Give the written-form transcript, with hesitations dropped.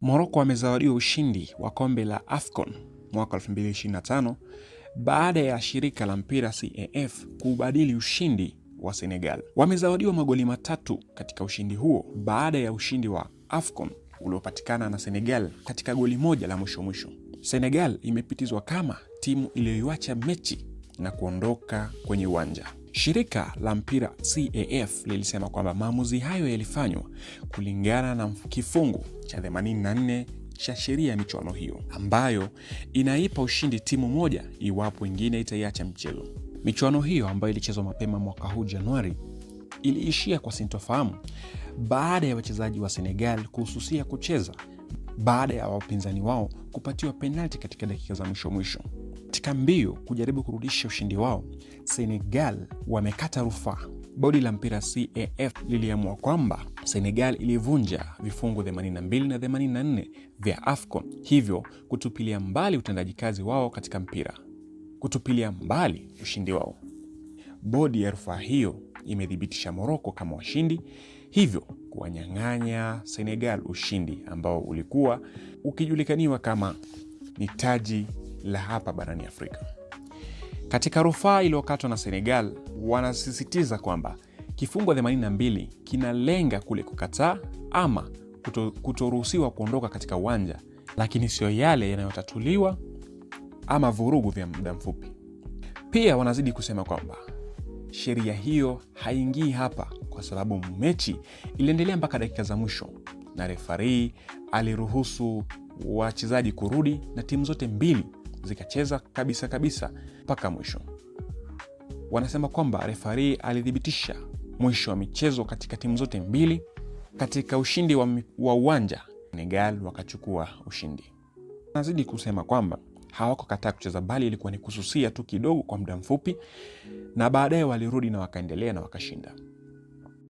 Morocco wamezawadiwa ushindi wa kombe la AFCON mwaka 2025 baada ya shirika la mpira CAF kuubadili ushindi wa Senegal. Wamezawadiwa magoli 3 katika ushindi huo baada ya ushindi wa AFCON uliopatikana na Senegal katika goli moja la mwisho mwisho. Senegal imepitizwa kama timu iliyoiacha mechi na kuondoka kwenye uwanja. Shirika la mpira CAF lilisema kwamba maamuzi hayo yalifanywa kulingana na kifungu cha 84 cha sheria ya michuano hiyo ambayo inaipa ushindi timu moja iwapo ingine itaiacha mchezo. Michuano hiyo ambayo ilichezwa mapema mwaka huu Januari iliishia kwa sintofahamu baada ya wachezaji wa Senegal kuhususia kucheza baada ya wapinzani wao kupatiwa penalti katika dakika za mwisho mwisho. Katika mbio kujaribu kurudisha ushindi wao, Senegal wamekata rufaa. Bodi la mpira CAF liliamua kwamba Senegal ilivunja vifungu 82 na 84 vya AFCON, hivyo kutupilia mbali utendaji kazi wao katika mpira, kutupilia mbali ushindi wao. Bodi ya rufaa hiyo imethibitisha Morocco kama washindi, hivyo kuwanyang'anya Senegal ushindi ambao ulikuwa ukijulikaniwa kama ni taji la hapa barani Afrika. Katika rufaa iliyokatwa na Senegal, wanasisitiza kwamba kifungu 82 kinalenga kule kukataa ama kutoruhusiwa kuondoka katika uwanja, lakini sio yale yanayotatuliwa ama vurugu vya muda mfupi. Pia wanazidi kusema kwamba sheria hiyo haingii hapa kwa sababu mechi iliendelea mpaka dakika za mwisho na refarii aliruhusu wachezaji kurudi na timu zote mbili zikacheza kabisa kabisa mpaka mwisho. Wanasema kwamba refarii alithibitisha mwisho wa michezo katika timu zote mbili. Katika ushindi wa uwanja, Senegal wakachukua ushindi. Nazidi kusema kwamba hawakukataa kucheza, bali ilikuwa ni kususia tu kidogo kwa muda mfupi, na baadaye walirudi na wakaendelea na wakashinda.